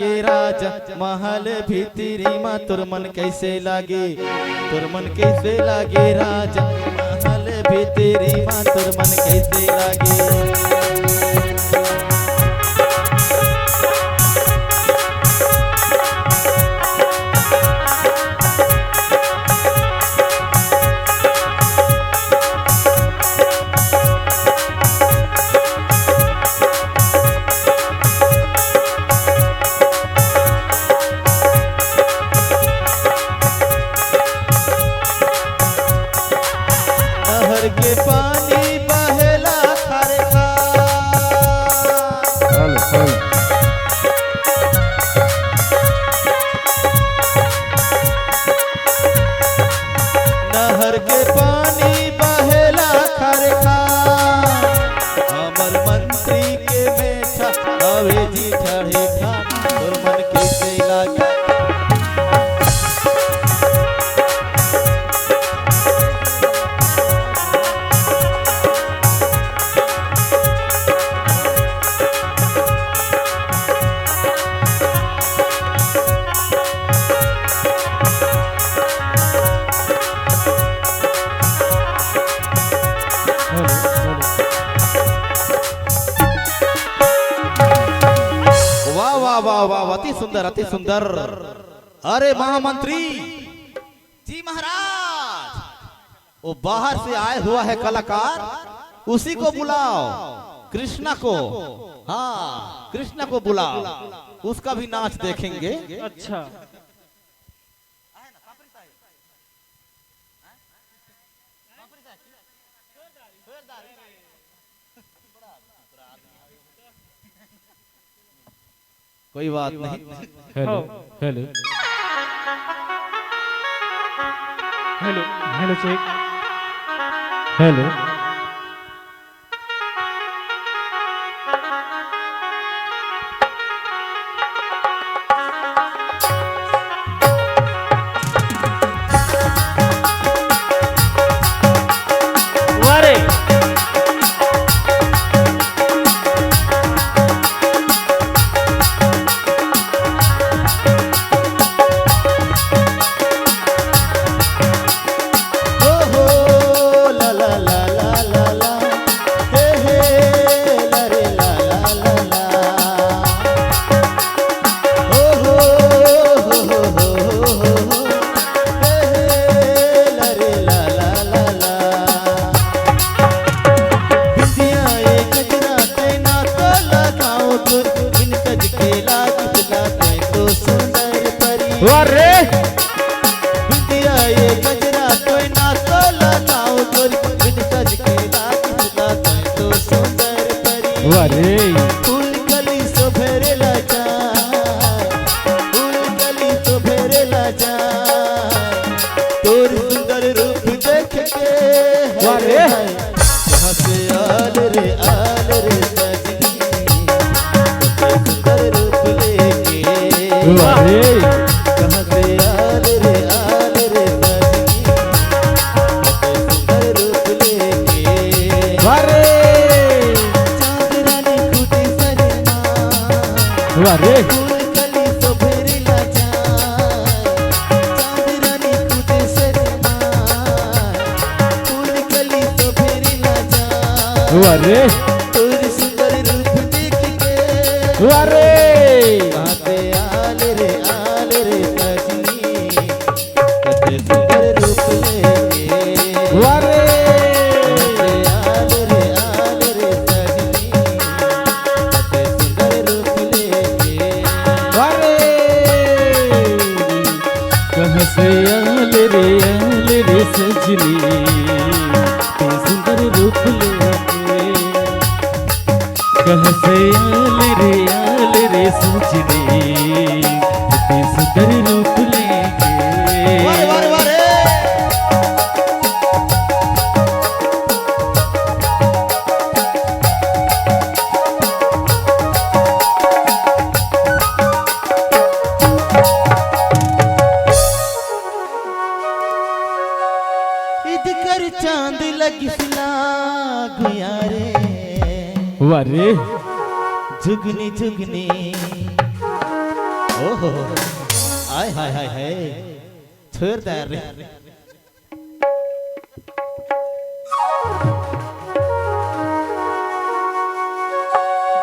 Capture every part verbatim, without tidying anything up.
लागे राजा, महल भीतरी मा तोर मन कैसे लागे? तोर मन कैसे लागे राजा, महल भीतरी मा तोर मन कैसे लागे? नहर के पानी बहेला खारे खार। Hello, hello. नहर के पानी बहेला खारे खार। हमर मंत्री के मेठा हवे जी ठड़े ठार। तोर मन कैसे लागे? वाह, वाह, वाह, वाह, अति सुंदर, अति सुंदर। अरे महामंत्री जी महाराज, वो बाहर से आए हुआ है कलाकार, उसी को बुलाओ, कृष्णा को। हाँ, कृष्णा को बुलाओ, उसका भी नाच देखेंगे। अच्छा। कोई बात नहीं। हेलो, हाँ। Hello. Hello, hello, check. Hello. वाह रे। हो, हो, ला, ला, ला। हे, हे, ला रे, ला, ला, ला, ला। हो, हो, हो। हे, हे, ला रे, ला, ला, ला, ला। बिंदिया ए गजरा तैं ना तो लगाओ तोर, बिन तज के लागत ला तैं तो सुंदर परी। वाह रे। बिंदिया ए गजरा तैं ना तो लगाओ तोर, बिन तज के लागत ला तैं तो सुंदर परी। वाह रे। फूल कली शोभे रे लाजा, फूल कली शोभे रे लाजा, तोर सुंदर रूप देख के। वाह रे। कहाँ से आल रे, आल रे सजनी, कते सुंदर रूप लेके। वाह रे। कहाँ से आल रे, आल रे सजनी, कते सुंदर रूप लेके। वाह रे। चांद रानी खुद शर्मा। वाह रे। फूल कली शोभे रे लाजा, चांद रानी खुद शर्मा। फूल कली शोभे रे लाजा। वाह रे। तोर सुंदर रूप देख के। वाह रे। बाते आल रे, आल रे सजनी, कते सुंदर रूप लेके। वाह रे। बाते आल रे, आल रे सजनी, कते सुंदर रूप लेके। वाह रे। कहाँ से आल रे, आल रे सजनी, ते सुंदर रूप लेके। कहाँ से आल रे, आल रे सजनी, ते सुंदर रूप लेके। वाह रे, वाह रे, वाह रे। इद कर चांद लगिस ना गुया रे। वाह रे। जुगनी जुगनी। ओहो, आय हाय हाय हाय, छोड़ दे रे।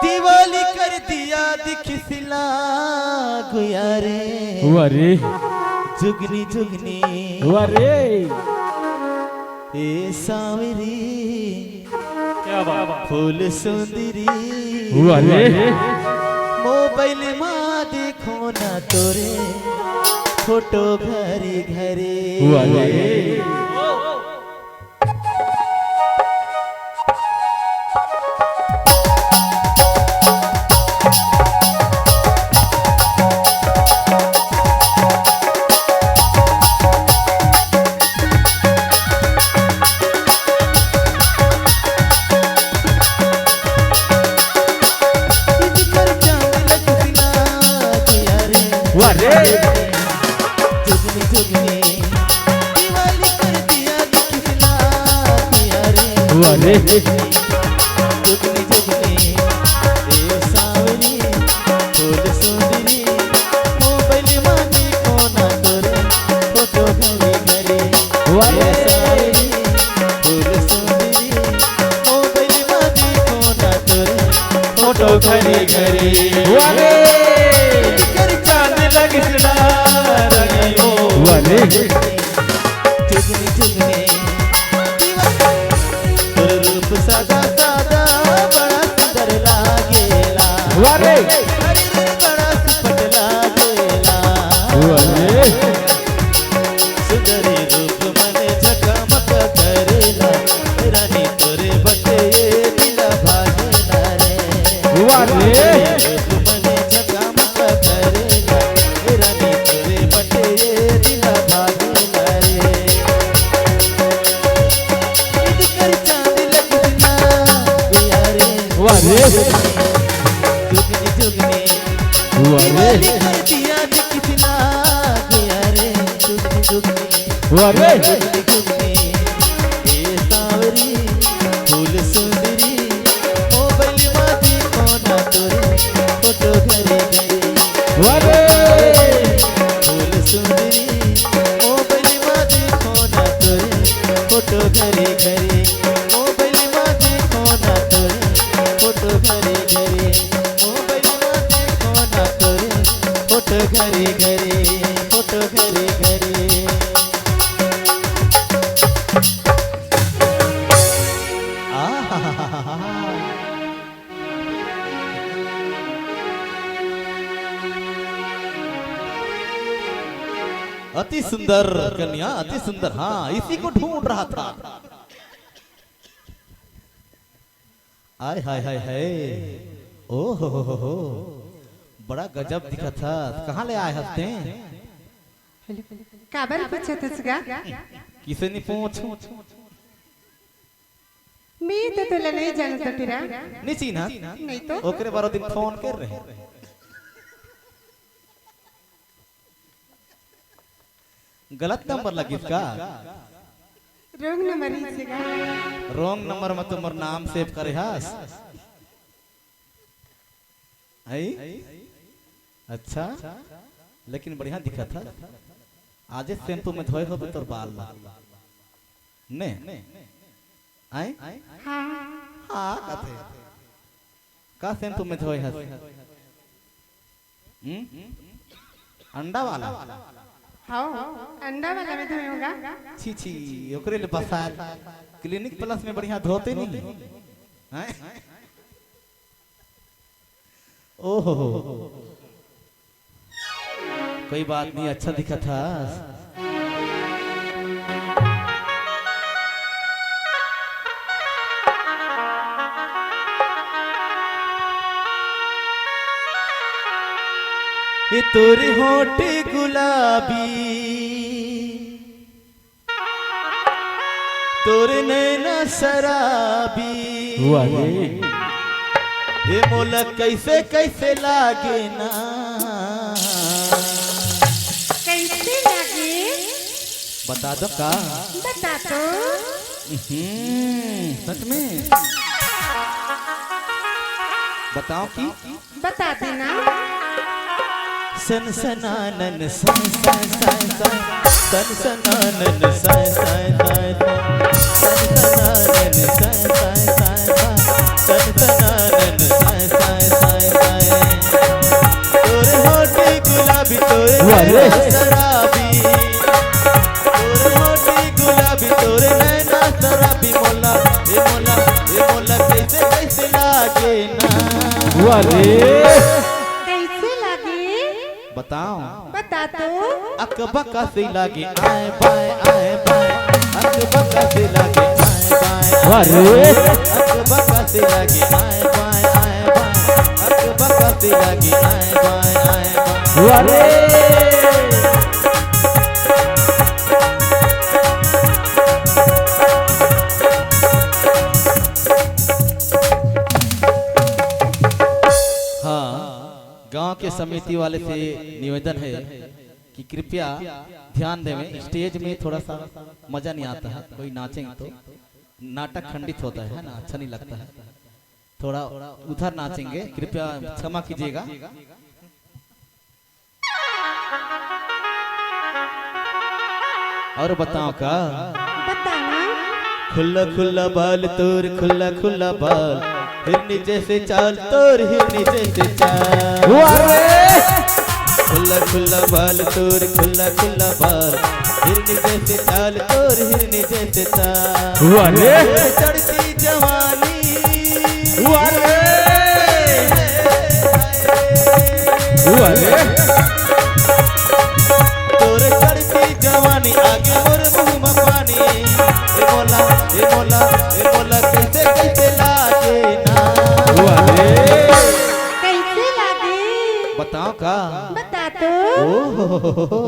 दिवाली कर दिया दिखिसला गुया रे। वाह रे। जुगनी जुगनी। वाह रे। ए सांवरी। क्या बात। फूल सुंदरी। वाह रे। मोबाइल मा देखो ना तोरे फोटो घरी घरी। वाह रे। वाह रे। जुगनी जुगनी दिवाली कर दिया दिखला दिया रे। वाह रे। जुगनी जुगनी ए सांवरी फूल सुंदरी मोबाइल मा देखो ना तोरे फोटो घरी घरी। वाह रे। ए सांवरी फूल सुंदरी मोबाइल मा देखो ना तोरे फोटो घरी घरी। वाह रे। कर चांद लगिसला रंगो। वाह रे। जुगनी जुगनी तोर रूप सदा सदा बड़ा सुंदर लागेला। वाह रे। अरे रे बड़ा सुपट लागेला। वाह रे। सुंदरी रूप मन झकमक करेला, रानी तोरे बटे ये दिल भागेला रे। वाह रे। रूप मन झकमक करेला, रानी तोरे बटे ये दिल भागेला रे। ईद कर चांद लगिसला गुया रे। वाह रे। जुगनी जुगनी वाह रे। दिवाली कर दिया दिखला गुया रे। जुगनी जुगनी वाह रे। जुगनी जुगनी ए सांवरी फूल सुंदरी मोबाइल मा देखो ना तोरे फोटो घरी घरी। वाह रे। फूल सुंदरी मोबाइल मा देखो ना तोरे फोटो घरी घरी। मोबाइल मा देखो ना तोरे फोटो घरी घरी। मोबाइल मा देखो ना तोरे फोटो घरी घरी, फोटो घरी घरी। आहा। अति सुंदर कन्या, अति सुंदर। हाँ, इसी को ढूंढ रहा था। आय हाय हाय हाय। ओ हो हो हो हो। बड़ा गजब दिखत हस। कहाँ ले आए हस तें? काबर पूछत हस गा? किसे नहीं पूछ। मैं तो तोला नहीं जानत टुरा। नहीं चिन्हस? नहीं तो। ओकरे बारो दिन फोन कर रहे। गलत नंबर लगिस का? Wrong number ही से गा। Wrong number में तो मोर नाम save करे हस। आई? अच्छा, लेकिन बढ़िया दिखत हस। आजे shampoo में धोए होबे तोर बाल ला। ने? आई? हाँ। हाँ, कथे। का shampoo में धोए हस? हम्म? अंडा वाला? हाँ, अंडा वाला में धोए होगा। छी, छी, ओकरे ले बसाल। Clinic Plus में बढ़िया धोते नहीं। हैं? ओहो। कोई बात नहीं, अच्छा दिखत हस। ये तोर होंठ गुलाबी, तोर नैना शराबी। वाह रे। ये मोला कैसे कैसे लागे ना। कैसे लागे? बता दो का? बता तो। हम्म, सच में? बताओ कि? बता देना। सनसनानन साय साय साय साय, सनसनानन साय साय साय साय, सनसनानन साय साय साय साय, सनसनानन साय साय साय साय। तोर होठ गुलाबी, तोर वाह रे। नैना शराबी, तोर होठ गुलाबी, तोर नैना शराबी, मोला, ए मोला, ए मोला, कैसे, कैसे लागे ना। वाह रे। कैसे लागे? बताओ। बता तो। अकबका से लागे आए बाए, आए बाए। अकबका से लागे आए बाए, वाह रे। अकबका से लागे आए बाए, आए बाए। अकबका से लागे आए बाए, आए बाए। वाह रे। हाँ, गांव के समिति वाले से निवेदन है कि कृपया ध्यान देवें, स्टेज में थोड़ा सा मजा नहीं आता है, कोई नाचेंगे तो नाटक खंडित होता है, है ना, अच्छा नहीं लगता है। थोड़ा उधर नाचेंगे, कृपया क्षमा कीजिएगा। और बताओ का? बताना। खुल्ला खुल्ला बाल तोर, खुल्ला खुल्ला बाल, हिरनी जैसे चाल तोर, हिरनी जैसे चाल। वाह रे! खुल्ला खुल्ला बाल तोर, खुल्ला खुल्ला बाल, हिरनी जैसे चाल तोर, हिरनी जैसे चाल। वाह रे! चढ़ती जवानी। वाह रे! वाह रे! तोर चढ़ती जवानी आगे मोर मुंह में पानी। ए मोला, ए मोला, ए मोला, कैसे, कैसे लागे ना? वाह रे! कैसे लागे? बताओ का? बता तो। ओ हो हो हो हो।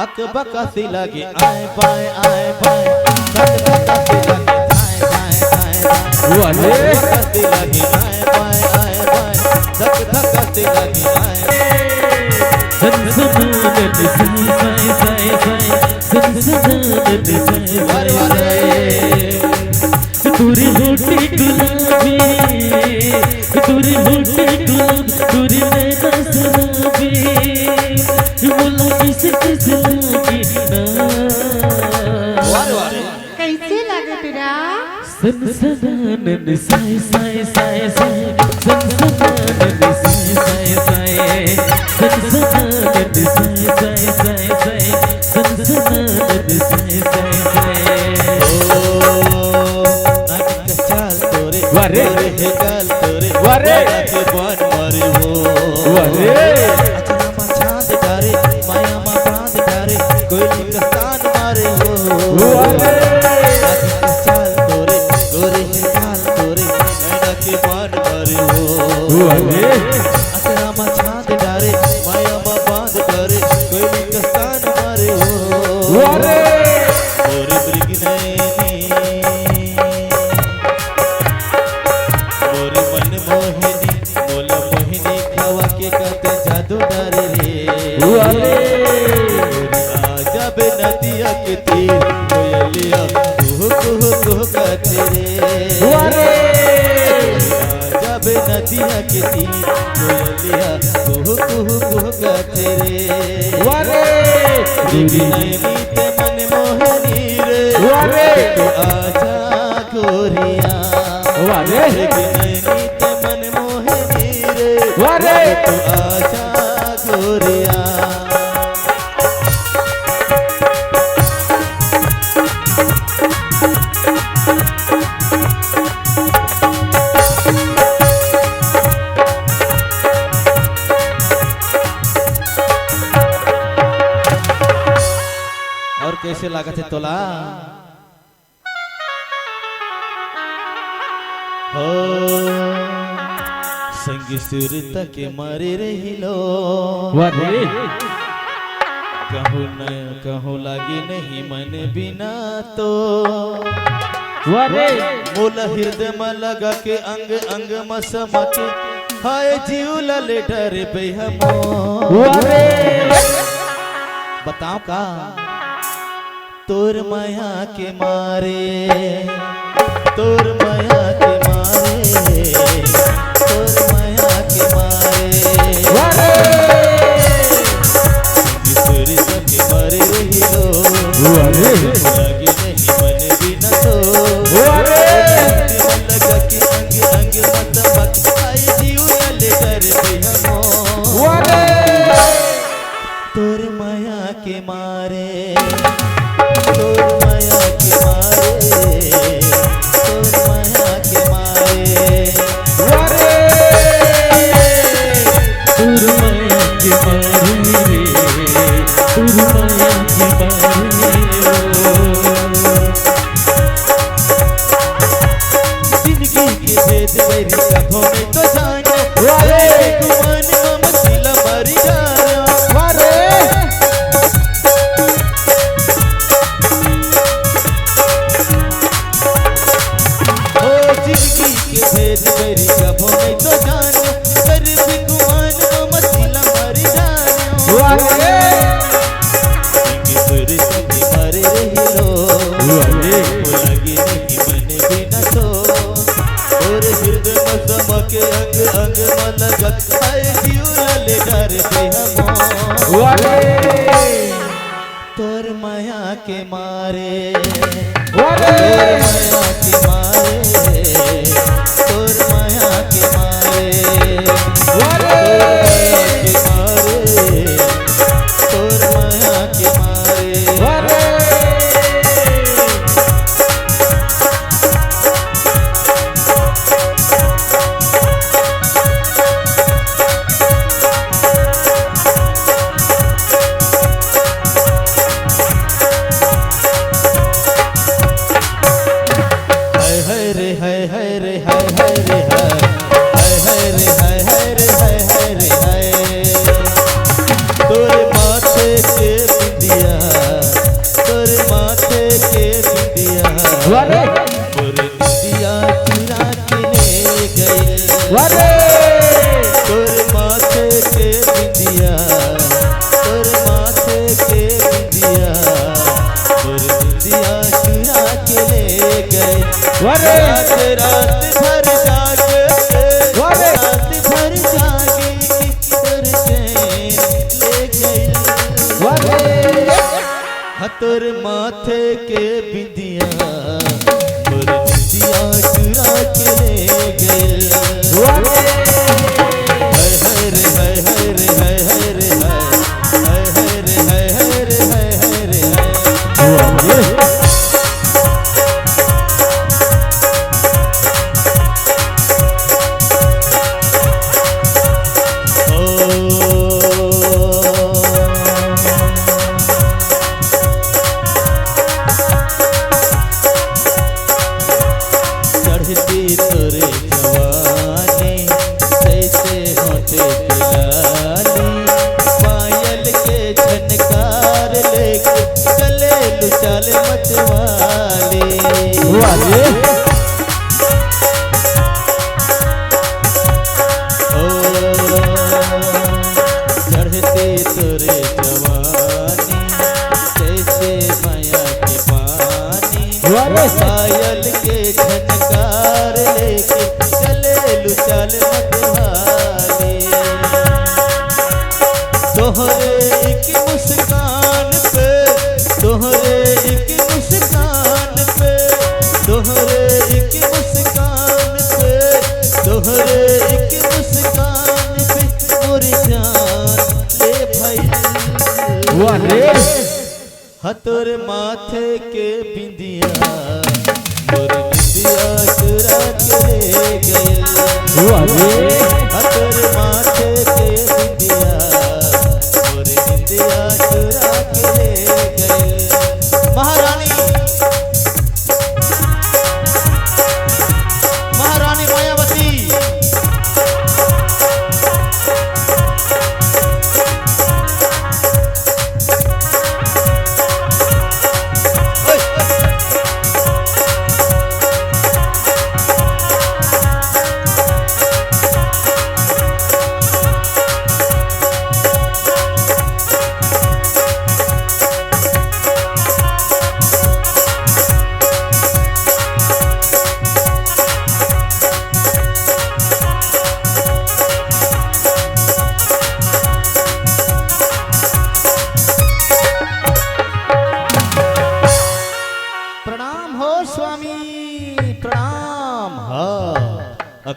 अकबका से लागे आए बाए, आए बाए। धक धक से लागे आए बाए, आए बाए। वाह रे। अकबका से लागे आए बाए, आए बाए। धक धक से लागे आए। सनसनानन साय साय साय साय, सनसनानन साय साय साय। तोरे होठे गुलाबी, तोरे होठे गुलाब, तोरे नैना शराबी, मोला किस किस लागे ना। वाह रे, वाह रे। कैसे लागे तेरा? सनसनानन साय साय साय साय, सनसनानन साय साय साय, सनसनानन साय साय साय साय, सनसनानन साय साय साय। ओ, नागिन का चाल तोरे, वाह रे। तोरे हे गाल तोरे, वाह रे। वादा के बान मारे हो। वाह रे। अचरा मा चांद डारे, माया मा बांध डारे, कोई लिंगस्तान मारे हो। वाह रे। नागिन का चाल तोरे, गोरे हे गाल तोरे, नैना के बान मारे हो। वाह रे। अचरा मा चांद डारे, माया मा बांध डारे, कोई लिंगस्तान मारे हो। वाह रे। मोर मृग नयनी, मोर मन मोहिनी, मोला मोहिनी खवा के कत जादू डारे रे। वाह रे। आ जाबे नदिया के तीर, कोयलिया कुहू कुहू कुहू कथे रे। वाह रे। आ जाबे नदिया के तीर, कोयलिया कुहू कुहू कुहू कथे रे। वाह रे। देवी नैनी ते मन मोहनी रे। वाह रे। तो आजा गोरिया। वाह रे। देवी नैनी ते मन मोहनी रे। वाह रे। तो आजा गोरिया। और कैसे लागत हे तोला? हो, संग सुरता के मारे रहिलो। वाह रे। कहूँ न, कहूँ लागे नहीं मन बिना तो। वाह रे। मोला हृदय म लगा के अंग अंग म समा के, हाय जीव ला ले डरबे हमो। वाह रे। बताओ का? तोर मया के मारे, तोर मया के मारे, तोर मया के मारे। वाह रे। तोर मया के मारे, तोर मया के मारे, तोर मया के मारे। वाह रे। तोर मया के मारे रे, तोर मया के मारे ओ। जिंदगी के भेद बैरी कभो नहीं तो जाने। वाह रे। गुमान मम दिल मरी जाने। वाह रे। ओ जिंदगी के भेद बैरी कभो नहीं तो जाने। कर भी गुमान मम दिल मरी जाने। वाह रे। एक दूर से मरे रही लो। वाह रे। लगी नहीं मन बिना तो। तोर हृदय म समके अंग अंग म लगत हे, जीव ल ले डरबे हमो। वाह रे। तोर मया के मारे, वाह रे। तोर मया के मारे, तोर मया के मारे, वाह रे। तोर मया के मारे, तोर मया के मारे। वाह रे। हाय हाय रे, हाय हाय रे, हाय हाय रे, हाय। हाय हाय रे, हाय हाय रे, हाय हाय रे, हाय। तोरे माथे के बिंदिया, तोरे माथे के बिंदिया। वाह रे। मोर निंदिया चुरा के ले गइल। वाह रे। तोर माथे के बिंदिया, तोर माथे के बिंदिया, तोर बिंदिया चुरा के ले गए। वाह रे। रात, रात भर जागे, वाह रे। रात भर जागे, तोर चैन ले गए। वाह रे। हाँ, तोर माथे के बिंदिया, मोर निंदिया चुरा के ले गइल। वाह रे। हाय हाय रे, हाय हाय रे, हाय हाय रे, हाय। हाय हाय रे, हाय हाय रे, हाय हाय रे, हाय। वाह रे। ओ। चढ़ती तोरे जवानी, जैसे होठे के लाली, पायल के झनकार लेके चले लू चाल मतवाली। वाह रे। ओ, चढ़ते तोरे जवानी, जैसे मया के पानी। वाह रे। पायल के झनकार लेके चले लू चाल मतवाली। तोहरे एक मुस्कान पे, तोहरे एक मुस्कान पे, तोहरे एक मुस्कान पे, तोहरे एक मुस्कान पे मोर जान ले भइल। वाह रे। हाँ, तोर माथे के बिंदिया, मोर निंदिया चुरा के ले गइल। वाह रे। हाँ, तोर माथे के बिंदिया, मोर निंदिया चुरा के ले गइल। महारानी, महारानी मायावती।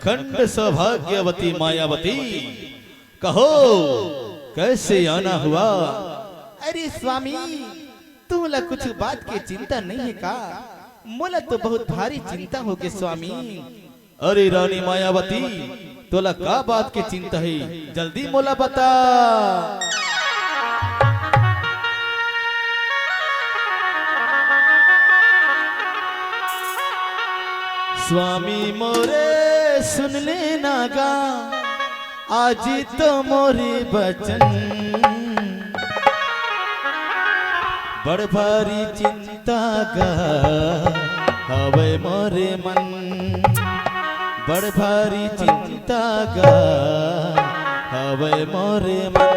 अखंड सौभाग्यवती मायावती, कहो, कैसे आना हुआ? अरे स्वामी, तुमला कुछ बात के चिंता नहीं है का? मोला तो बहुत भारी चिंता होगे स्वामी। अरे रानी मायावती, तोला का बात के चिंता है? जल्दी मोला बता। स्वामी मोरे सुन लेना गा, आज तो मोरे बचन। बड़ भारी चिंता गा हवय मोरे मन, बड़ भारी चिंता गा हवय मोरे मन।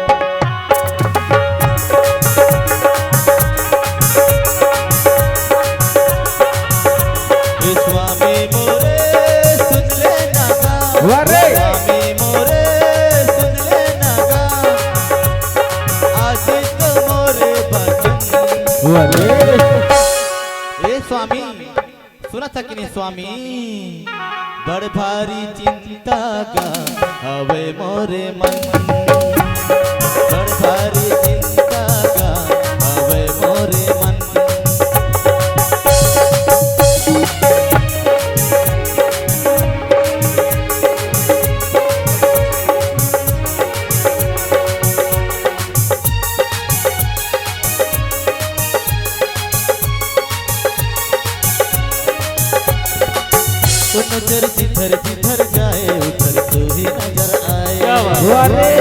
ए स्वामी मोरे सुन लेना गा, वाह रे। स्वामी मोरे सुन लेना गा, आज तो मोरे बचन। वाह रे। ए स्वामी, सुनत हस कि नहीं स्वामी? बड़ भारी चिंता गा हवय मोरे मन, बड़ भारी चिंता गा हवय मोरे मन। ओ नजर जिधर जिधर जाए, उधर तू ही नजर आए। क्या बात है। वाह रे।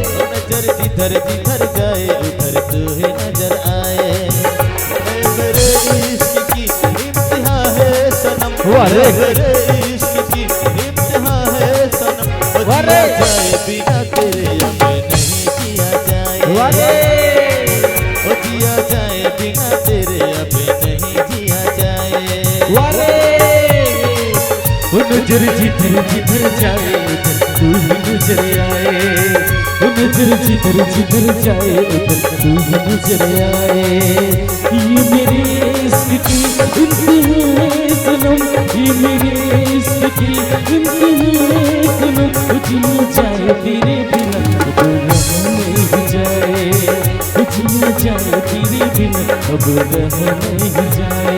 ओ नजर जिधर जिधर जाए, उधर तू ही नजर आए। ए मेरे इश्क की इंतहा है सनम, वाह रे। मेरे इश्क की इंतहा है सनम। ओ वाह रे। जिया जाए बिना तेरे अब नहीं जिया जाए। वाह रे। ओ जिया जाए बिना तेरे अब नहीं जिया जाए। वाह रे। ओ नजर जिधर जिधर जाए, उधर तू ही नजर आए। ओ नजर जिधर जिधर जाए, उधर तू ही नजर आए। ये मेरे इश्क की इंतहा है सनम, ये मेरे इश्क की इंतहा है सनम। ओ जिया जाए तेरे बिना अब रहा नहीं जाए, ओ जिया जाए तेरे बिना अब रहा नहीं जाए।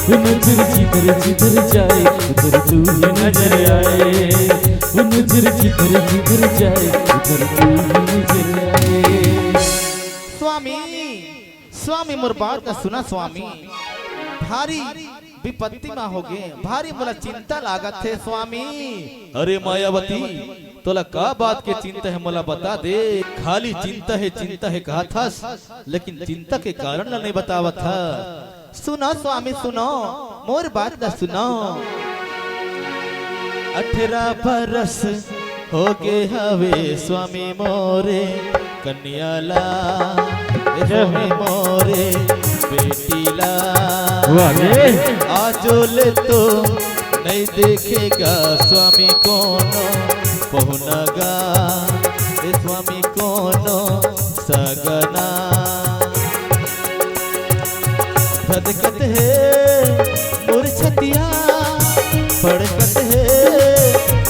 ओ नजर जिधर जिधर जाए, उधर तू ही नजर आए। ओ नजर जिधर जिधर जाए, उधर तू ही नजर आए। स्वामी, स्वामी, मोर बात ला सुना स्वामी। भारी विपत्ति मा होगे, भारी मोला चिंता लागत हे स्वामी। अरे मायावती, तोला का बात के चिंता हे, मोला बता दे। खाली चिंता हे, चिंता हे कहत हस, लेकिन चिंता के कारण ला नहीं बतावत हस। सुनो स्वामी, सुनो, मोर बात ला सुनो। अठारह बरस होगे हवे स्वामी मोरे, कन्या ला, ए स्वामी मोरे, बेटी ला। वाह रे। आजो ले तो नहीं देखे गा स्वामी कोनो पहुना गा, ए स्वामी कोनो सगना। धधकत हे मोर छतिया, फड़कत हे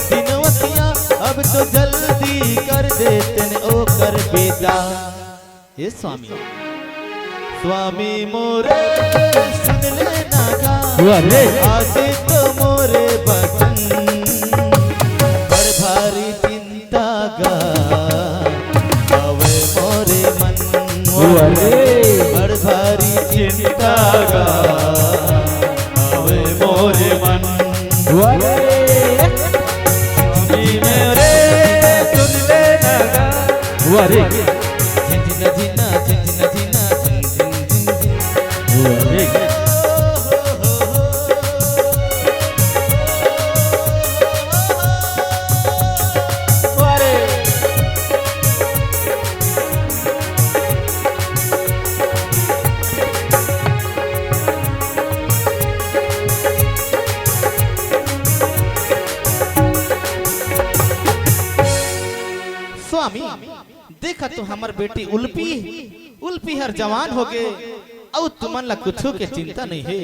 दिनवतिया, अब तो जल्दी कर दे तेन ओकर बेटा। हे स्वामी, स्वामी मोरे सुन लेना गा, वाह रे। आज तो मोरे बचन, बड़ भारी चिंता गा हवे मोरे मन। वाह रे। बड़ भारी चिंता गा हवे मोरे मन। वाह रे। सुनी मेरे सुन लेना गा। वाह रे। झिन झिन झिन, झिन झिन झिन, झिन झिन झिन झिन। वाह रे। स्वामी, देखा तो हमर बेटी उल्पी, उल्पी हर जवान होगे, अउ तुमन ला कुछु के चिंता नहीं हे,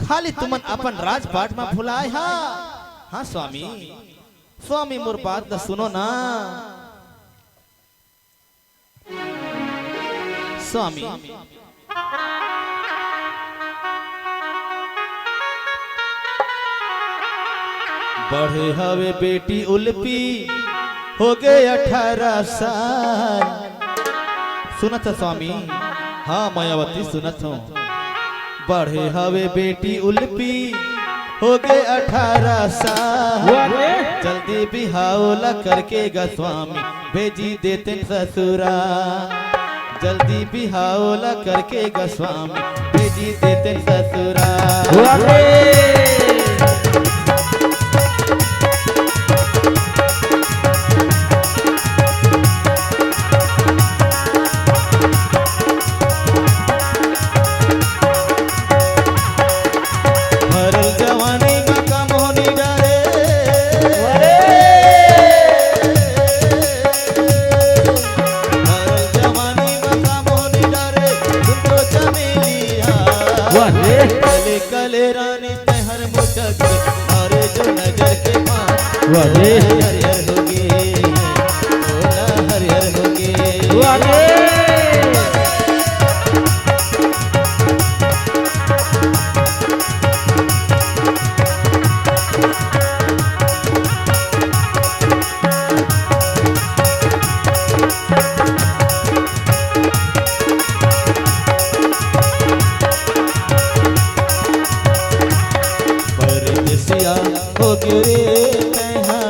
खाली तुमन अपन राजपाट म भुलाए हा। हाँ स्वामी, स्वामी मोर बात ला सुनो ना। स्वामी, बढ़े हवे बेटी उल्पी, हो गे अठारह साल। सुनत ह स्वामी? हाँ मायावती, सुनत हूँ। बढ़े हवे बेटी उल्पी, हो गे अठारह साल। वाह रे। जल्दी बिहाव ला करके ग स्वामी, भेजी देतेन ससुरा। जल्दी बिहाव ला करके ग स्वामी, भेजी देतेन ससुरा। वाह रे। भरल जवानी मा का मोहनी डारे। भरल जवानी मा का मोहनी डारे, तुम तो चमेलिया। वाह रे। कले कले रानी तैहर मुटक, अरे जो नजर के मार। वाह रे। हरियर हो गे, बोला हरियर हो गे। वाह रे। परदेसिया हो गे रे तैहा,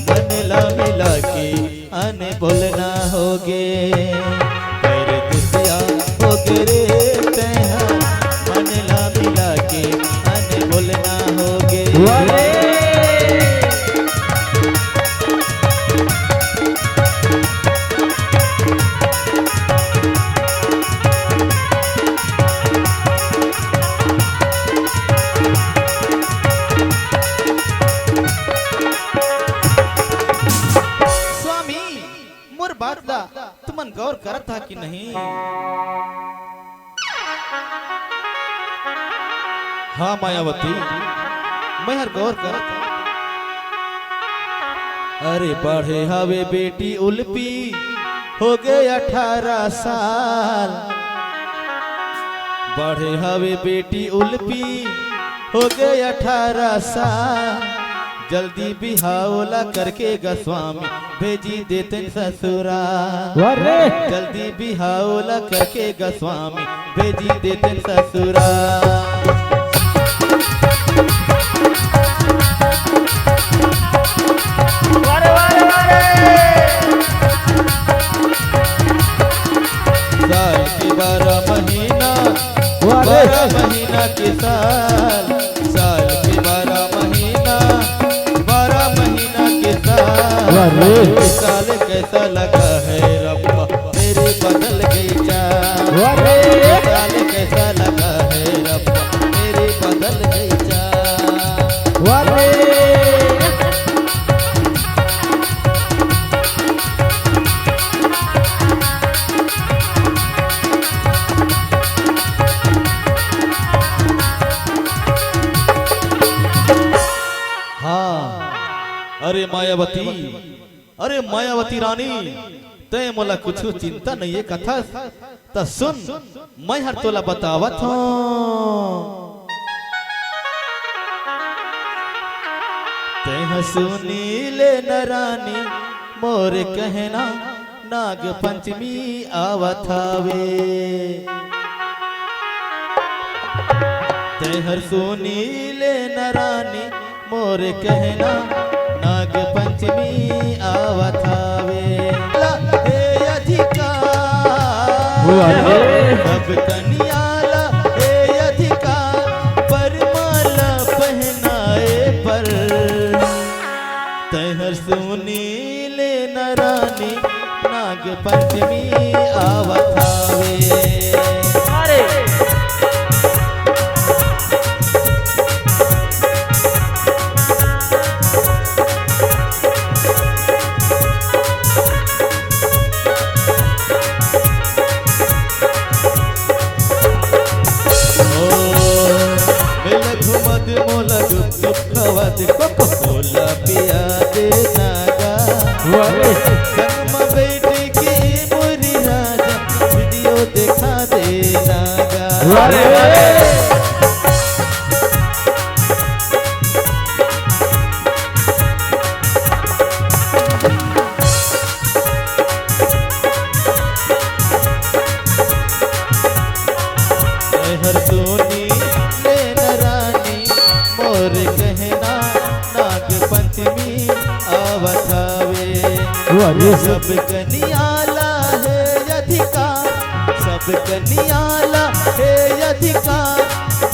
मन ला मिला के अनबोल ना हो गे। परदेसिया हो गे रे तैहा, मन ला मिला के अनबोल ना हो गे। वाह रे। स्वामी, मोर बात ला तुमन गौर करत हा कि नहीं? हाँ मायावती, मैं हर गौर करत हूँ। अरे बढ़े हवे बेटी उल्पी, हो गे अठारह साल। बढ़े हवे बेटी उल्पी, हो गे अठारह साल। जल्दी बिहाव ला करके ग स्वामी, भेजी देतेन ससुरा। वाह रे। जल्दी बिहाव ला करके ग स्वामी, भेजी देतेन ससुरा। वाह रे, वाह रे, वाह रे। साल के बारह महीना, वाह रे। बारह महीना के साल, साल के बारह महीना, बारह महीना के साल। वाह रे। ये साल कैसा लगा है रब्बा, मेरी बदल गई चाल। वाह रे। ये साल कैसा लगा है रब्बा, मेरी बदल गई चाल। वाह रे। हाँ, अरे मायावती, अरे मायावती रानी, तैं मोला कुछु चिंता नइये कथस, त सुन, मैं हर तोला बतावत हूँ। तैं ह सुनी ले न रानी, मोर कहना, नाग पंचमी आवत हावे। तैं हर सुनी ले न रानी, मोर कहना, नाग पंचमी आवत हावे। ला हे अधिकार, वाह रे। सब कनिया ला हे अधिकार, पर माला पहनाए पर। तैं हर सुनी ले न रानी, नाग पंचमी आवत हावे। अरे। ओ, मिल घुमत मोला गुप गुप खवात, कोको। अरे, अरे। हर सोनी ले न रानी मोर कहना, नाग पंचमी आवत हवे। वाह, ये सब कनियाला हे अधिकार, सब कनियाला हे अधिकार,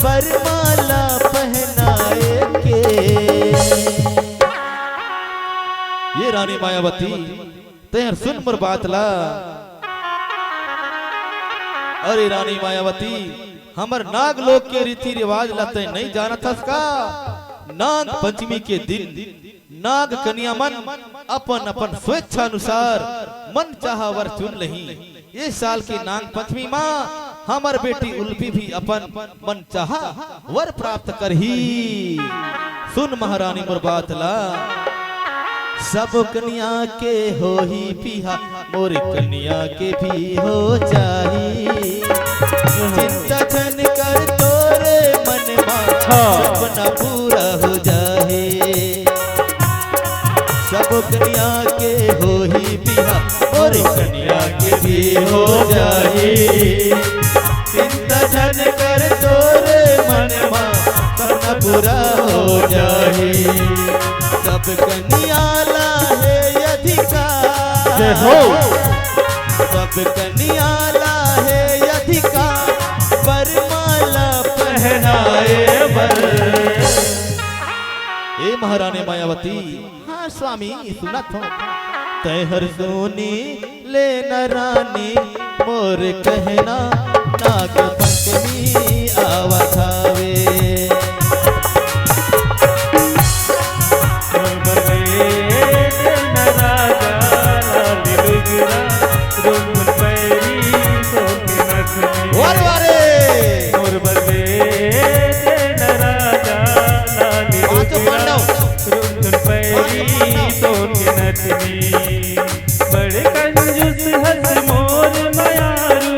वरमाला पहनाए के। ये रानी मायावती, तैं सुन मोर बात ला। अरे रानी मायावती, हमर नाग लोक के रीति रिवाज ला तैं नइ जानत हस का? नाग पंचमी के दिन नाग कनिया मन अपन अपन स्वेच्छा अनुसार मन चाहा वर चुन लही। ये साल के नाग पंचमी मा हमर बेटी उल्फी भी अपन मन चाहा वर प्राप्त करही। सुन महारानी मोर बात ला, सब कनिया के होही बिहा, मोर कनिया के भी हो जाही। चिंता झन कर तोरे मन मा, हाँ। सपना पूरा हो जाही। सब कनिया के होही बिहा, मोर कनिया के भी हो जाही। चिंता झन कर तोरे मन मा, सपना पूरा हो जाही। सब कनियाला हे अधिकार। जय हो। सब कनियाला हे अधिकार, वरमाला पहनाए बर। ए महारानी मायावती। हाँ स्वामी, सुनत हों। तैं हर सोनी ले न रानी मोर कहना, नाग पंचमी आवत हवे। वारे, वारे। मोर बदे तेन राजा लाली पांचों पांडव। रुंझुन पैरी पांचों पांडव। सोन के नथनी। बड़ कंजूस हस मोर मयारू।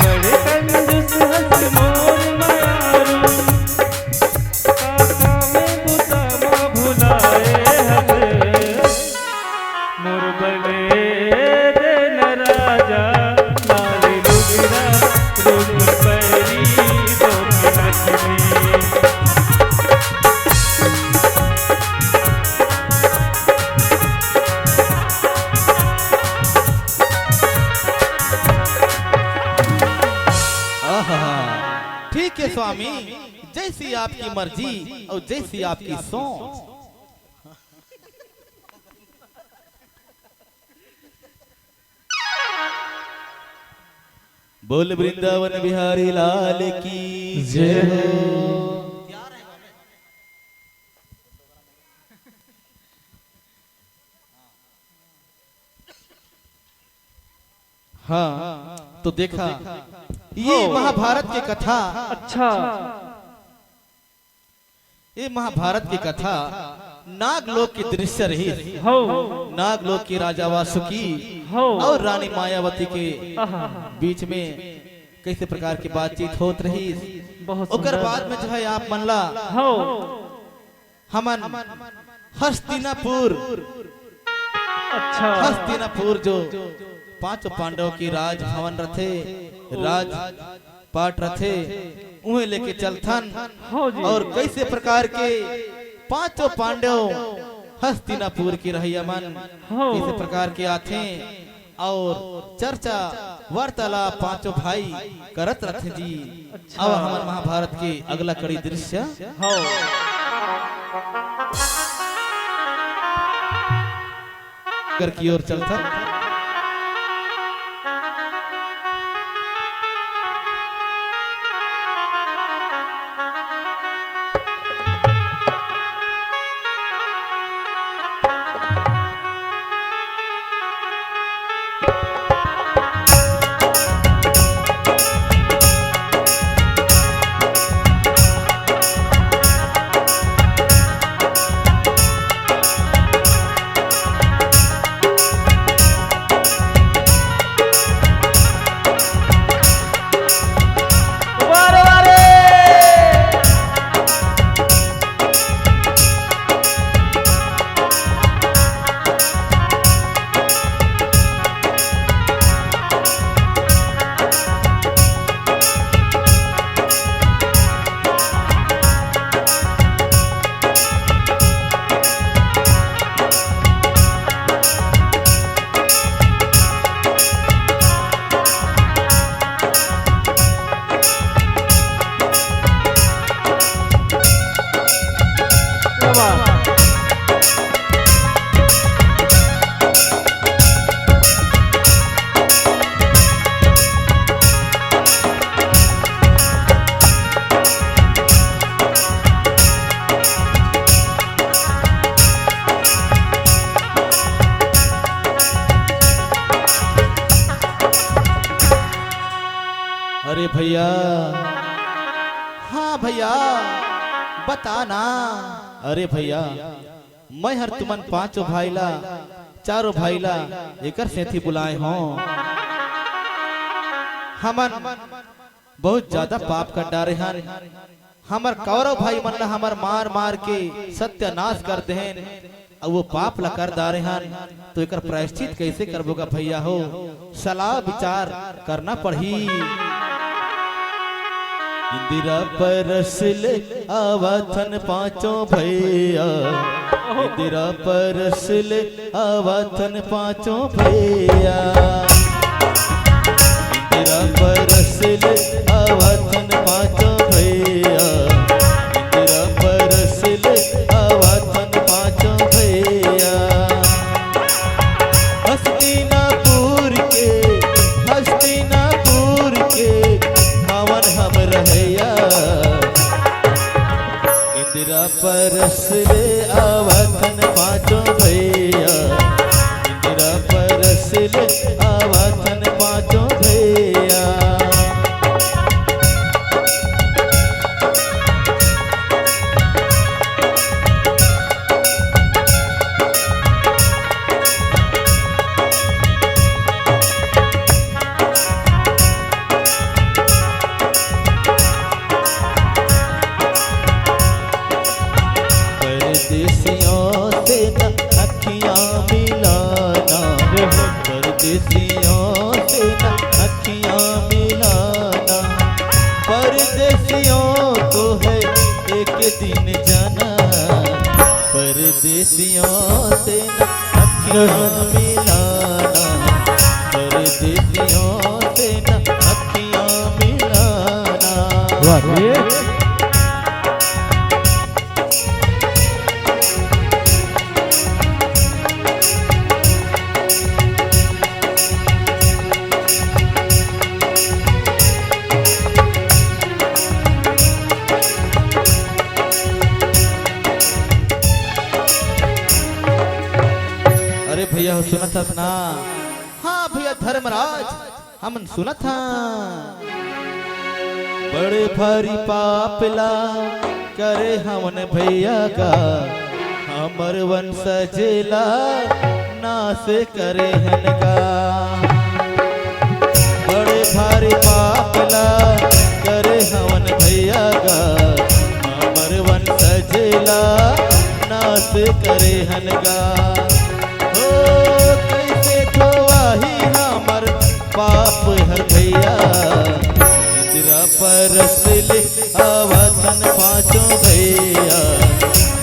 बड़ कंजूस हस मोर मयारू। काका में बुता मा भुलाए हस। मोर बने देन राजा, लाल लुगरा, रुंझुन पैरी, सोन नथनी। आहा, ठीक है स्वामी, जैसी आपकी मर्जी और जैसी आपकी सोच। बोल वृंदावन बिहारी लाल की जय हो। हाँ, तो देखा, ये हो। महाभारत के कथा। अच्छा। ये महाभारत के कथा नागलोक के दृश्य रहिस। हो। नागलोक के राजा वासुकी हो। और रानी मायावती के आहा। बीच में कैसे प्रकार की बातचीत होत रहिस। बहुत ओकर सुंदर। बाद में जो है आप मन ला हो। हमन हस्तिनापुर, अच्छा। हस्तिनापुर जो पांचों पांडव के राजभवन रथे, राज पाट रथे, उहें लेके चलथन। हो जी। और कैसे प्रकार के पांचों पांडव हस्तिनापुर के रहइया मन हो। कैसे प्रकार के आथे और चर्चा वार्तालाप पांचों भाई करत रथे जी। अच्छा। अब हमन महाभारत के अगला कड़ी दृश्य हो। कर की ओर चलथन। भैया, हाँ भैया, बता ना। अरे भैया, मैं हर तुमन पांचों भाई ला, चारों भाई ला एकर सेती बुलाए हों। हमन बहुत ज्यादा पाप कर डारे हन। हमर कौरव भाई मन ला हमर मार मार के सत्यानाश कर देहेन, अउ वो पाप ला कर डारे हन, तो एकर प्रायश्चित कैसे करबो गा भैया हो? सलाह विचार करना पड़ही। इंदिरा परस ले आवाथन पांचों भैया, इंदिरा परस ले आवाथन पांचों भैया। इंदिरा परस ले आवाथन पांचों भैया, इंदिरा परस ले आवाथन पांचों भैया। हस्तिनापुर के, हस्तिनापुर के हवन हम रहैया। इंदिरा परस ले आवाथन पांचों भैया, इंदिरा परस ले आवाथन पांचों भैया। परदेसियों से न अखियां मिलाना, परदेसियों से न अखियां मिलाना, परदेसियों को है एक दिन जाना। परदेसियों से न अखियां मिलाना, परदेसियों से न अखियां मिलाना। वाह रे। अरे भैया हो, सुनत हस ना? हाँ भैया धर्मराज, हमन सुनत हन। बड़े भारी पाप ला करे हवन भैया गा, हमर वंशज ला नाश करे हन गा। बड़े भारी पाप ला करे हवन भैया गा, हमर वंशज ला नाश करे हन गा। हो कैसे धोवाही हमर पाप हर भैया। इंदिरा परस ले आवाथन पांचों भैया,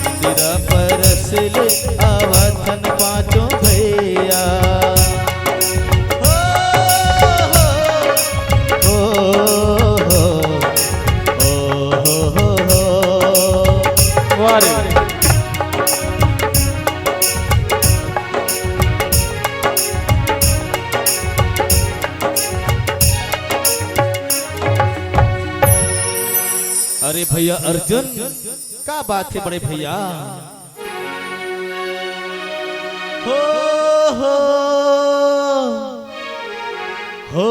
इंदिरा परस ले आवाथन पांचों भैया। हो, हो, हो, हो, हो, हो, हो, हो। वाह रे। अरे भैया अर्जुन, का बात है बड़े भैया? हो, हो, हो,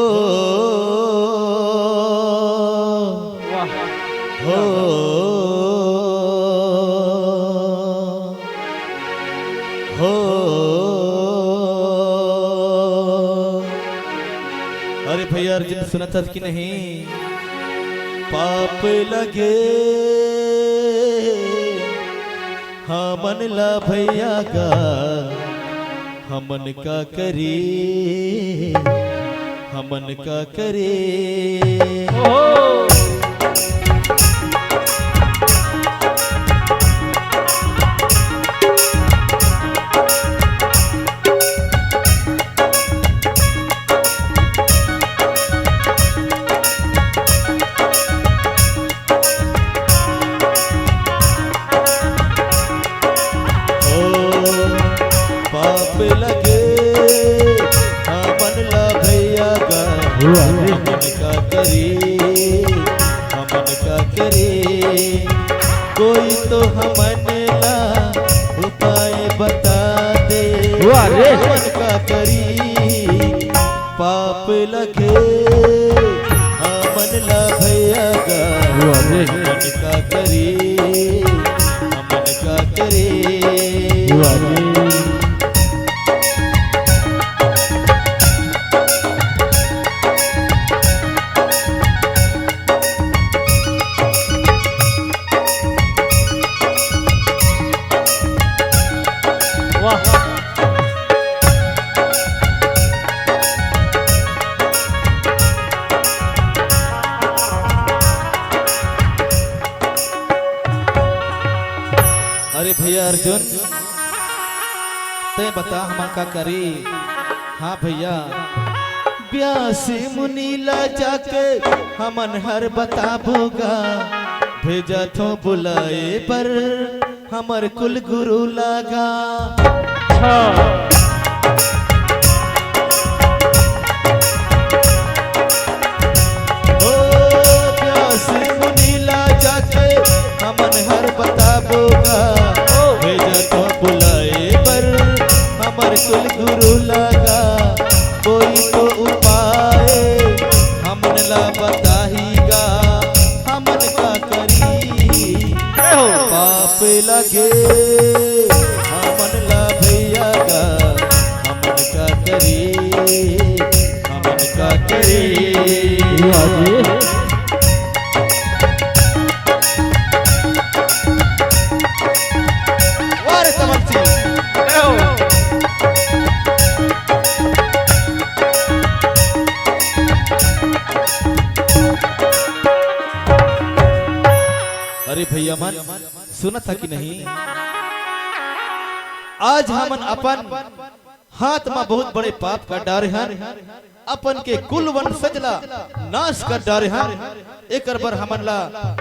वाह। हो, हो। अरे भैया अर्जुन, सुनत हस कि नहीं? पाप लगे हमन ला भैया गा, हमन का करी, हमन का करी। ओहो। ओ, पाप लगे हमन ला भैया गा, वाह रे। हमन का करी, हमन का करी, कोई तो हमन ला उपाय बता दे। वाह रे। हमन का करी, पाप लगे हमन भैया गा, वाह रे। हमन का करी, हमन का करी। वाह रे। वाह। अरे भैया अर्जुन, तैं बता हमन का करी? हाँ भैया, ब्यास मुनि ला जाके हमन हर बताबो गा, भेजथों बुलाए बर हमर कुल गुरु ला गा। हाँ। ओ व्यास मुनि ला जाके हमन हर बताबो गा। ओ। भेजथों बुलाए बर हमर कुल गुरु ला गा। कोई तो उपाय हमन ला बताही गा, हमन का करी? ए हो। पाप लगे हमन ला भैया गा, हमन का करी, हमन का करी। वाह जी। वाह रे तमन सिंह। ए हो। अरे भैया मन, सुनत हा कि नहीं? आज हमन अपन हाथ म बहुत बड़े पाप कर डारे हन, अपन के कुल वंशज ला नाश कर डारे हन। एकर बर हमन ला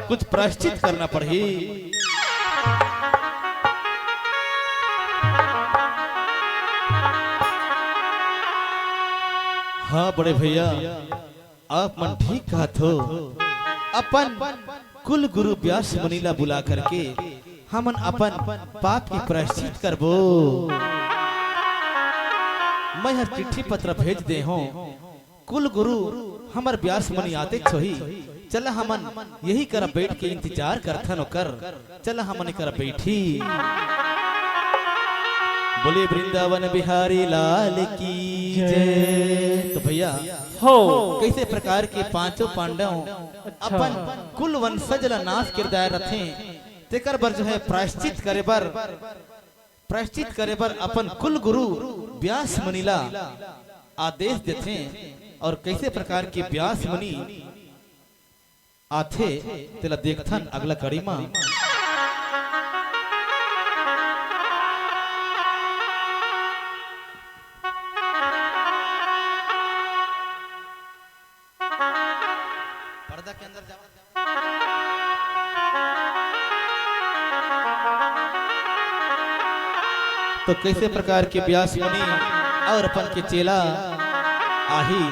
कुछ प्रायश्चित करना पड़ही। हाँ बड़े भैया, आप मन ठीक कहत हो। अपन कुल गुरु व्यास मुनि ला बुला करके हमन अपन पाप के प्रायश्चित करबो। मैं हर चिट्ठी पत्र भेज दे हों, कुल गुरु हमर व्यास मुनि आतेच होही। चला हमन यही करा बैठ के इंतजार करथन ओकर। चला हमन एकर बैठी। बोले वृंदावन बिहारी लाल की जय। जय। तो भैया, हो। कैसे प्रकार के पांचों पांडव अच्छा। अपन कुल वंशज ला नाश किरदार रथे, तेकर बर जो है प्रायश्चित करे बर, प्रायश्चित करे बर अपन कुल गुरु व्यास मुनि ला आदेश देथे और कैसे प्रकार के व्यास मुनि आथे, तेला देखथन अगला कड़ी मा। पर्दा के अंदर जावा। तो कैसे प्रकार के व्यास मुनि और अपन के चेला आही।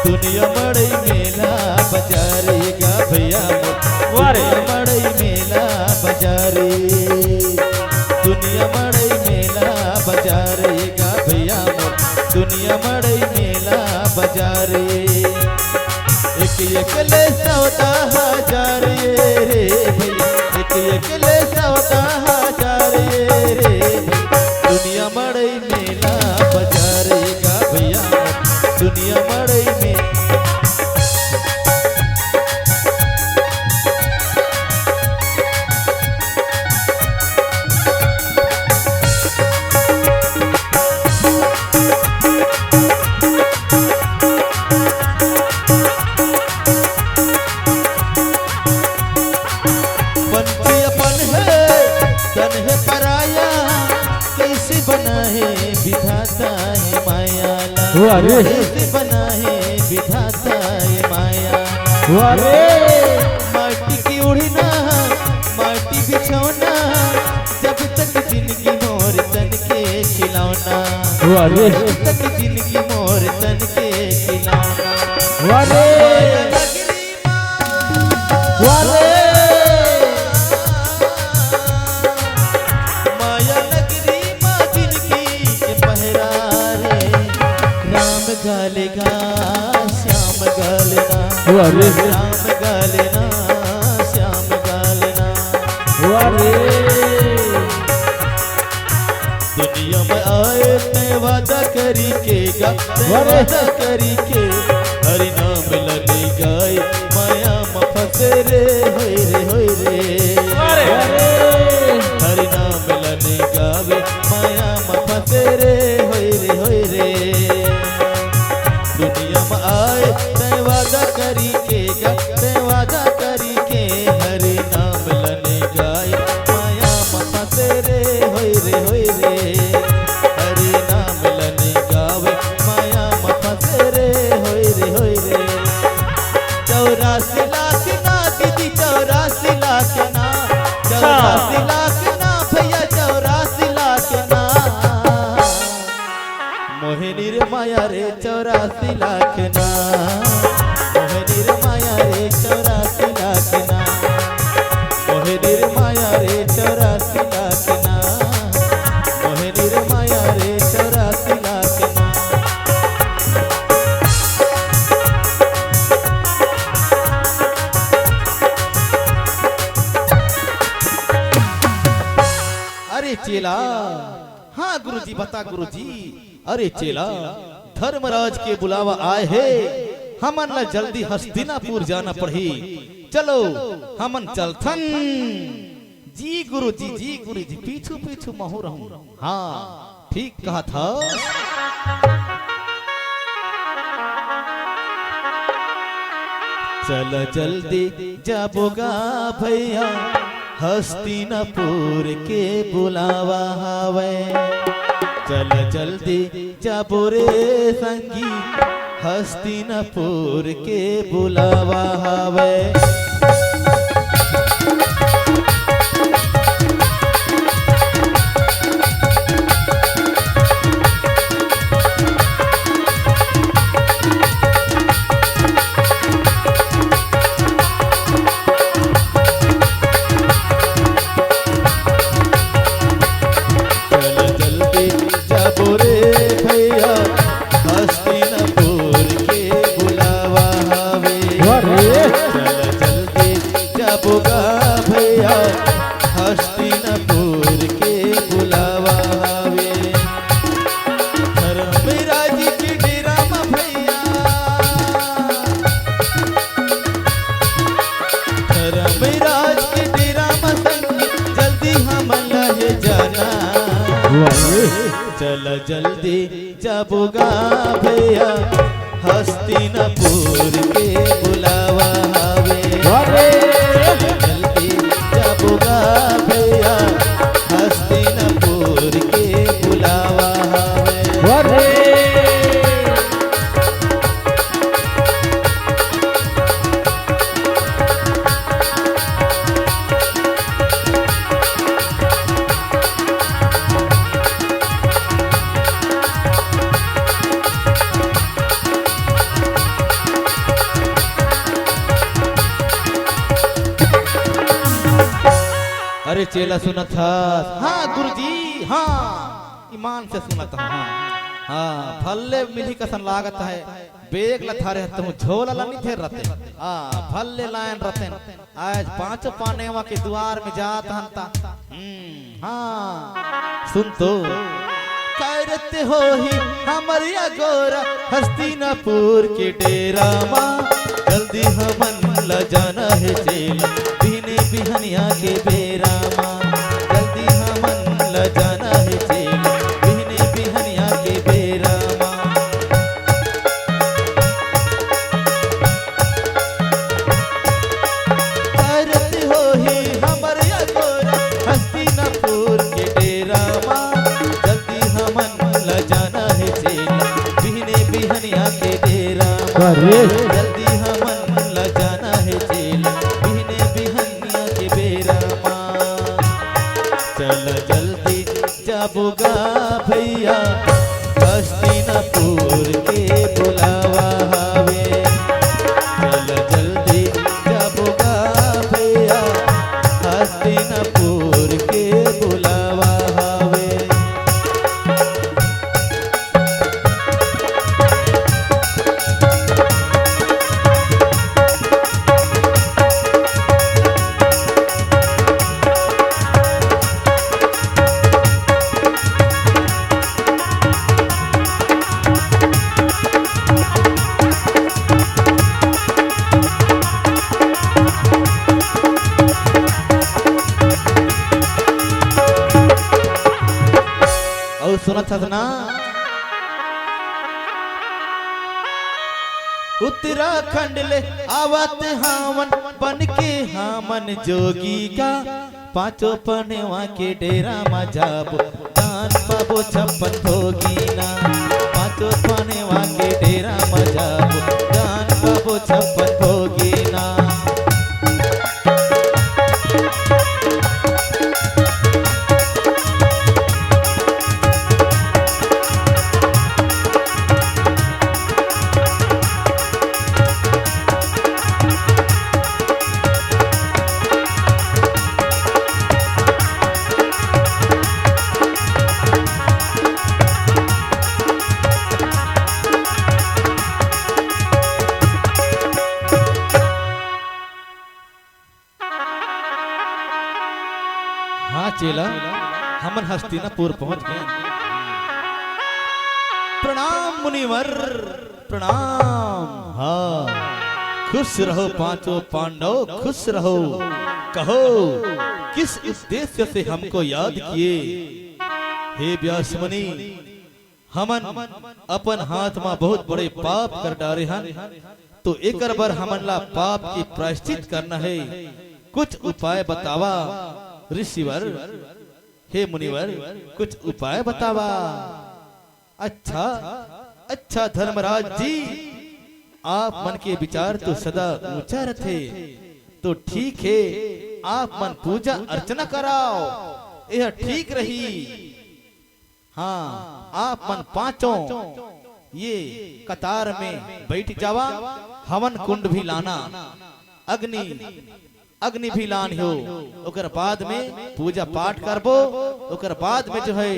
दुनिया मड़ई मेला बजारे गा भैया मोर। वाह रे। दुनिया मड़ई मेला बजारे। दुनिया मड़ई मेला बजारे गा भैया मोर। दुनिया मड़ई मेला बजारे। एक एक ले सौदा हजार ये रे भैया। एक एक ले सौदा हजार ये रे भैया। दुनिया मड़ई मेला बजारे गा भैया, दुनिया मड़ई में। अरे। ऐसे बनाए विधाता ये माया। वाह रे। माटी की ओढ़ना, माटी बिछौना, जब तक जिंदगी मोर तन के खिलौना। वाह रे। जब तक जिंदगी मोर तन के खिलौना। वाह रे। माया नगरी वाह रे। माया नगरी माँ जिनकी के पहरा रे। राम गालेगा, श्याम गालेना। वाह रे। राम गालेना, श्याम गालेना। वाह रे। दुनिया में आए तैं वादा करी के गा, तैं वाह रे। वादा करी के। हरि नाम लने गाए, माया म फंसे रे, होय रे, होय रे। वाह रे। हरि नाम लने गावे, माया म फंसे रे, होय रे, होय रे। दुनिया में आए तैं वादा करी के गा, तैं वादा करी के। हरि नाम लने गाए, माया म फंसे रे, होय रे, होय रे। हरि नाम लने गावे, माया म फंसे रे, होय रे, होय रे। चौरासी लाख ना दीदी, चौरासी लाख ना, अच्छा। चौरासी लाख ना भैया, चौरासी लाख ना। मोहिनी रे माया रे चौरासी लाख ना, मोहिनी रे माया रे चौरासी लाख ना, मोहिनी रे माया रे चौरासी लाख ना, मोहिनी रे माया रे चौरासी लाख ना। अरे चेला, हाँ गुरुजी, बता गुरुजी। अरे चेला, धर्मराज के बुलावा आए हे, हमन ला जल्दी हस्तिनापुर जाना पड़ही। चलो, हमन चलथन। जी गुरुजी, जी गुरुजी, पीछू पीछू महू रहूं। हाँ, ठीक कहत हस। चल जल्दी जाबो गा भैया, हस्तिनापुर के बुलावा हावय। चल जल्दी जाबो रे संगी, हस्तिनापुर के बुलावा हावय। चल जल्दी जाबो रे भैया, हस्तिनापुर के बुलावा हावे। वाह रे। चल जल्दी जाबो गा भैया, हस्तिनापुर के बुलावा हावे। धर्मराज के डेरा म भैया, धर्मराज के डेरा म संगी, जल्दी हमन लहे जाना। वाह रे। चल जल्दी जाबो गा भैया, हस्तिनापुर के बुलावा हावे। वाह रे। जल्दी जाबो गा भैया, हस्तिनापुर के बुलावा हावे। वाह रे। अरे चेला सुनत हस? हाँ गुरुजी, हाँ, ईमान से सुनत हस। हाँ, हाँ, भल्ले मिली कसन लागत हे। बेग ल धरे हस तुहूँ, झोला ल नी धरे रते। हाँ, भल्ले लायन रते। आज पाँचों पानेवा के दुवार में जात हन ता। हम्म, हाँ, सुन तो। करत होही हमर अगोरा हस्तिनापुर के डेरा मा, जल्दी हमन ला जाना हे चेला, बिहने बिहनिया के बेरा मा, जल्दी हमन ला जाना हे चेला, बिहने बिहनिया के बेरा मा। करत होही हमर अगोरा हस्तिनापुर के डेरा मा, जल्दी हमन ला जाना हे चेला, बिहने जल्दी हमन ला जाना हे चेला, बिहने बिहनिया के बेरा मा। चल जल्दी जाबो गा भैया, हस्तिनापुर के बुलावा हवे। चल जल्दी जाबो गा भैया, हस्तिनापुर के बुलावा हवे। अउ सुनत हस ना? उत्तराखंड ले आवत हावन बन के हामन जोगी का। पांचों पनवा के डेरा म जाबो, दान पाबो छप्पन भोगी ना। पांचों पनवा के डेरा म जाबो, दान पाबो छप्पन भोगी ना। हाँ चेला, हमन हस्तिनापुर पहुंच गए। प्रणाम मुनिवर, प्रणाम। हाँ, खुश रहो पांचों पांडव, खुश रहो। कहो, किस उद्देश्य से हमको याद किए? हे व्यास मुनि, हमन अपन हाथ म बहुत बड़े पाप कर डारे हन, तो एकर बर हमन ला पाप के प्रायश्चित करना हे। कुछ उपाय बतावा ऋषिवर, हे मुनिवर, कुछ उपाय बतावा। अच्छा, अच्छा धर्मराज जी, आप मन के विचार तो सदा ऊंचा रथे, तो ठीक हे, आप मन पूजा अर्चना कराओ, यह ठीक रही। हाँ, आप मन पांचों ये कतार में बैठ जावा, हवन कुंड भी लाना, अग्नि, अग्नि भी लान हो, ओकर बाद में पूजा पाठ करबो, ओकर बाद में जो है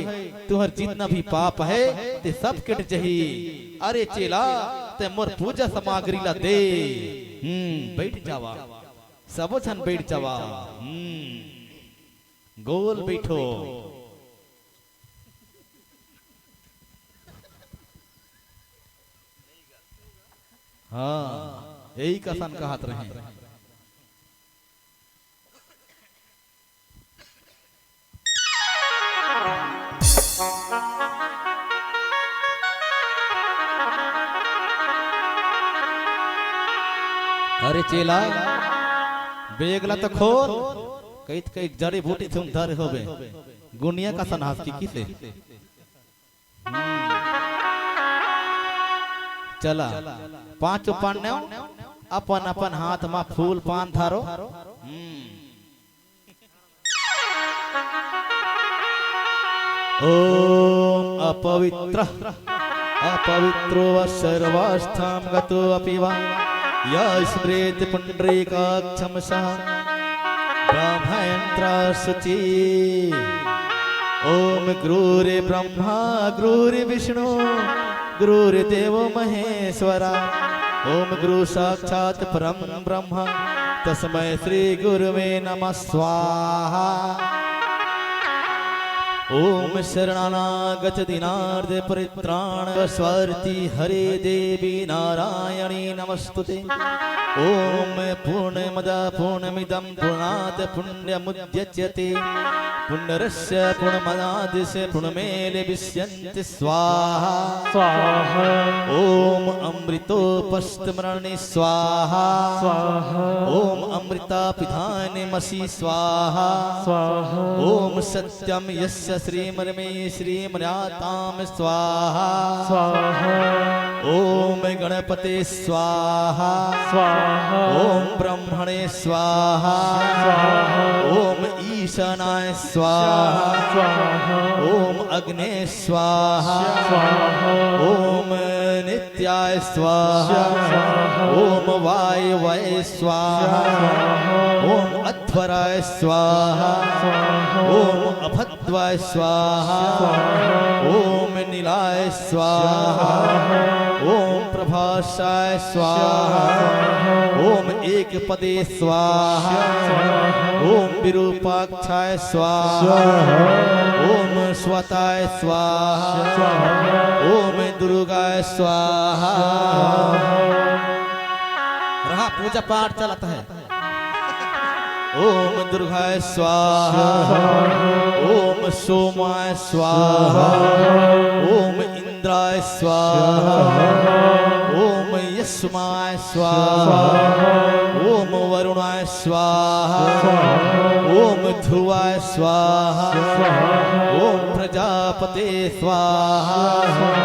तुहर जितना भी पाप है ते सब कट जही। अरे चेला, ते मोर पूजा सामग्री ला दे। हम्म, बैठ जावा, सबो झन बैठ जावा। हम्म, गोल बैठो। हाँ, यही कसन कहत रहे। अरे चेला, बेग ला तो खोल, कइत कइत जड़ी बूटी तुम धरे होबे, गुनिया कसन हंस की किसे। हम्म। चला, पांचों पांडव अपन अपन हाथ मा फूल पान धरो। हम्म। ओम अपवित्र, अपवित्रो व सर्वावस्थां गतो अपि वा, या स्मरेत् पुंडरीकाक्षं सः ब्रह्मयन्त्र शुचि। ओम गुरुर् ब्रह्मा गुरुर् विष्णु गुरुर्देवो महेश्वरा। ओम गुरु साक्षात परम ब्रह्म तस्मै श्री गुरुवे नमः स्वाहा। ओम शरणागत दीनार्थ परित्राण स्वार्थी हरे देवी नारायणी नमस्तुते। ओम पूर्णमद पूर्णमिदं पूर्णात् पूर्णमुदच्यते। पूर्णस्य पूर्णमादाय पूर्णमेवावशिष्यते। स्वाहा। स्वाहा। ओम अमृतोपस्मरणे स्वाहा। स्वाहा। ओम अमृता पिधाने मसि स्वाहा। स्वाहा। ओम सत्यम यस्य श्रीमर्मे श्रीमर्याताम स्वाहा। स्वाहा। ओम गणपते स्वाहा। स्वाहा। ओम ब्रह्मणे स्वाहा। स्वाहा। ओम ईशानाय स्वाहा। स्वाहा। ओम अग्ने स्वाहा। स्वाहा। ओम नित्याय स्वाहा। स्वाहा। ओम वायवय स्वाहा। स्वाहा। ओम अध्वराय स्वाहा। स्वाहा। ओम अभद्वाय स्वाहा। स्वाहा। ओम नीलाय स्वाहा। स्वाहा। ओम प्रभासाय स्वाहा। स्वाहा। ओम एकपदे स्वाहा। स्वाहा। ओम विरूपाक्षाय स्वाहा। स्वाहा। ओम स्वताय स्वाहा। स्वाहा। ओम दुर्गाय स्वाहा। स्वाहा। रहा, पूजा पाठ चलत हे। ओम दुर्गाय स्वाहा। स्वाहा। ओम सोमाय स्वाहा। स्वाहा। ओम इंद्राय स्वाहा। स्वाहा। ओम यस्माय स्वाहा। स्वाहा। ओम वरुणाय स्वाहा। स्वाहा। ओम ध्रुवाय स्वाहा। स्वाहा। ओम प्रजापते स्वाहा। स्वाहा।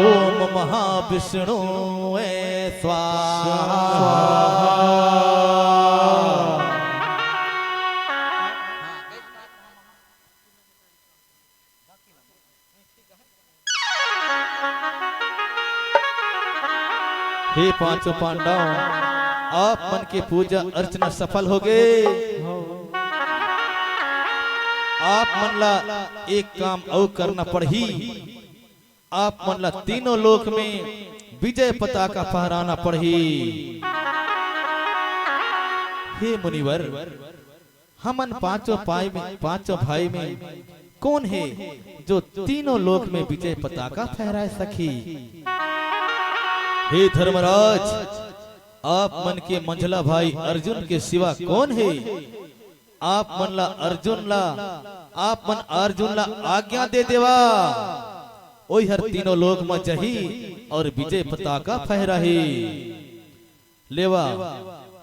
ओम महाविष्णु स्वाहा। हे पांचों पांडव, आप मन के पूजा अर्चना सफल हो गे। आप मन ला एक काम अउ करना पड़ही। आप मन ला तीनों लोक में विजय पताका फहराना पड़ही। हे मुनिवर, हमन पांचों पाई में, पांचों भाई में कौन हे, जो तीनों लोक में विजय पताका फहराय सकही? हे धर्मराज, आप मन के मंझला भाई अर्जुन के सिवा कौन हे? आप मन ला अर्जुन ला, आप मन अर्जुन ला आज्ञा दे देवा, ओही हर तीनों लोक म जही और विजय पताका फहराही। लेवा,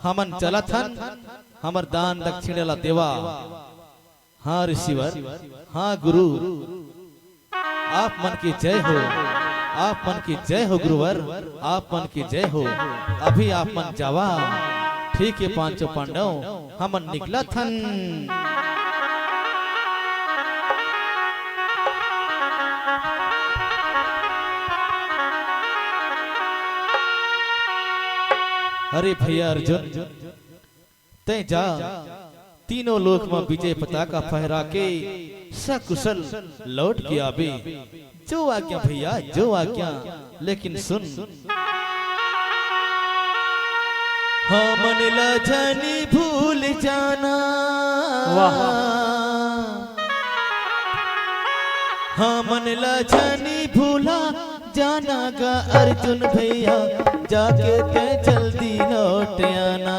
हमन चलत हन, हमर दान दक्षिणा ला देवा। हाँ ऋषिवर, हाँ गुरु, आप मन की जय हो, आप मन की जय हो गुरुवर, आप मन की जय हो। अभी आप मन जावा, ठीक हे पांचों पांडव, हमन निकलत हन। अरे भैया अर्जुन, तैं जा, तीनों लोक म विजय पताका फहरा के सकुशल लौट के आबे। जो आज्ञा भैया, जो आज्ञा, लेकिन सुन, हमन ला झनी भूल जाना। वाह। हमन ला झनी भूला जाना गा अर्जुन भैया, जाके तैं जल्दी लौट आना।